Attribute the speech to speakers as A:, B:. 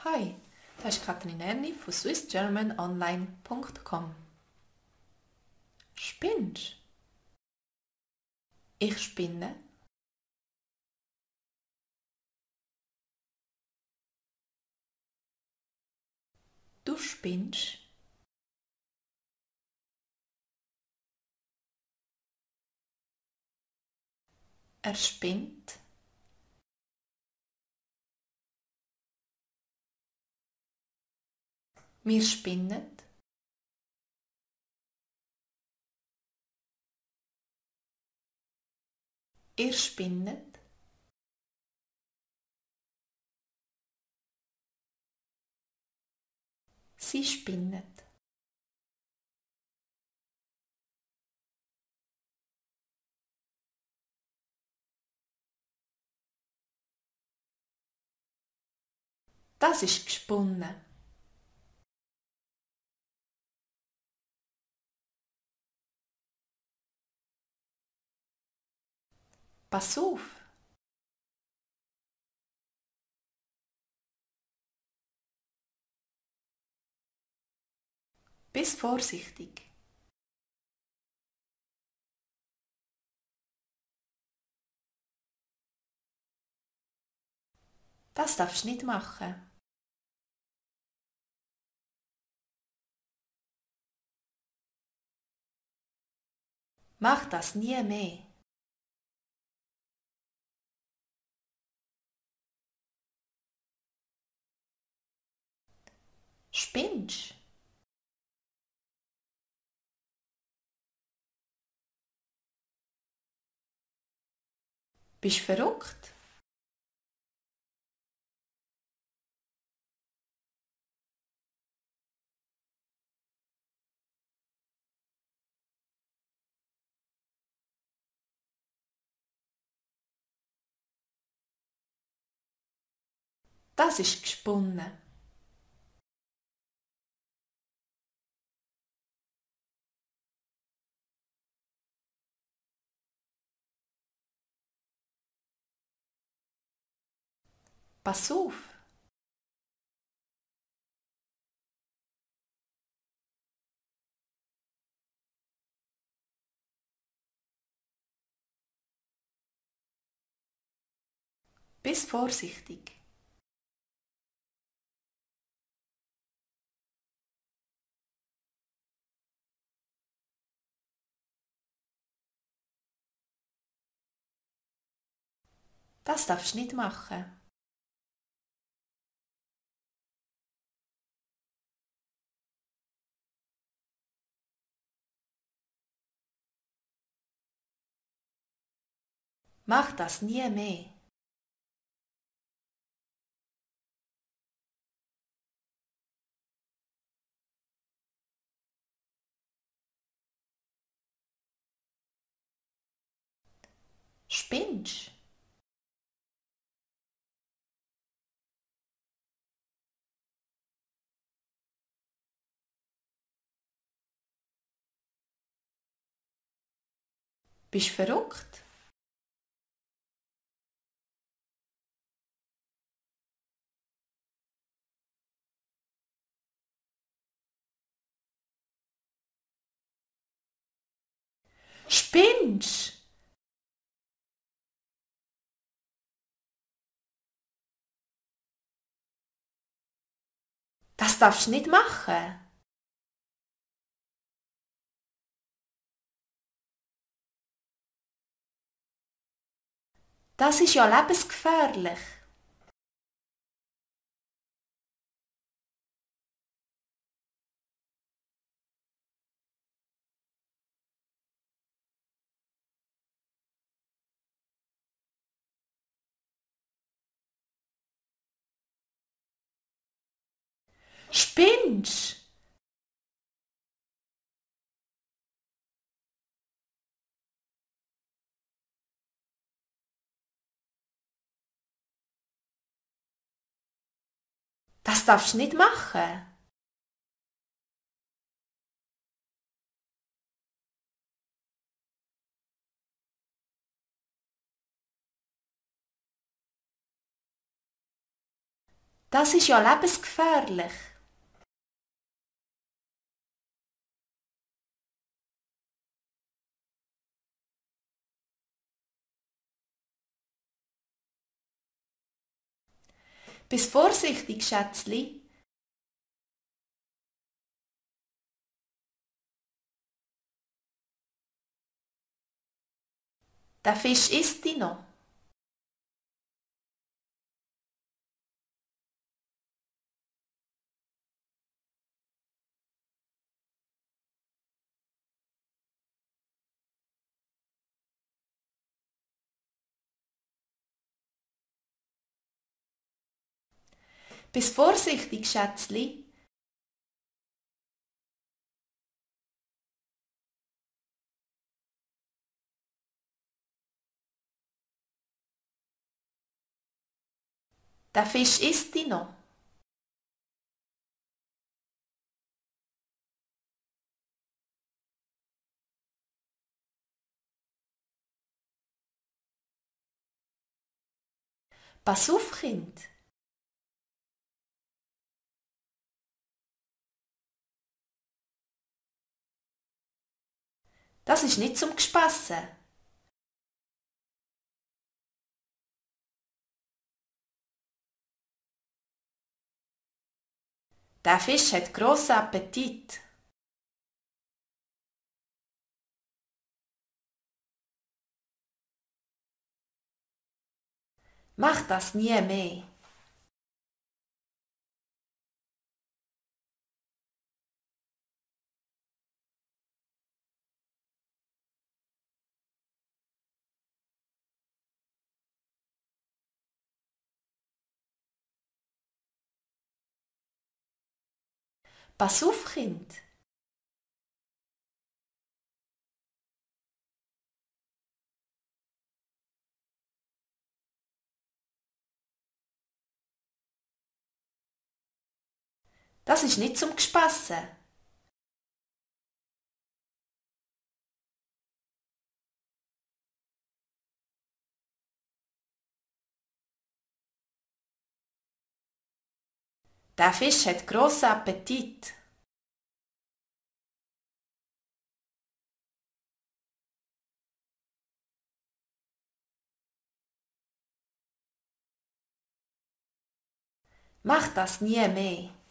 A: Hi, das ist Katrin Erni von swissgermanonline.com. Spinnst? Ich spinne. Du spinnst. Er spinnt. Wir spinnen. Ihr spinnet. Sie spinnet. Das ist gesponnen. Pass auf. Bist vorsichtig. Das darfst du nicht machen. Mach das nie mehr. Spinnst? Bist verrückt? Das ist gesponnen. Pass auf. Bist vorsichtig. Das darfst du nicht machen. Mach das nie mehr. Spinnst? Bist verrückt? Spinnst? Das darfst du nicht machen. Das ist ja lebensgefährlich. Spinnst? Das darfst du nicht machen. Das ist ja lebensgefährlich. Bist vorsichtig, Schätzli. Der Fisch isst dich noch. Bist vorsichtig, Schätzli. Der Fisch isst dich noch. Pass auf, Kind. Das ist nicht zum Gespassen. Der Fisch hat grossen Appetit. Mach das nie mehr. Pass auf, Kind. Das ist nicht zum Gespassen. Der Fisch hat grossen Appetit. Mach das nie mehr.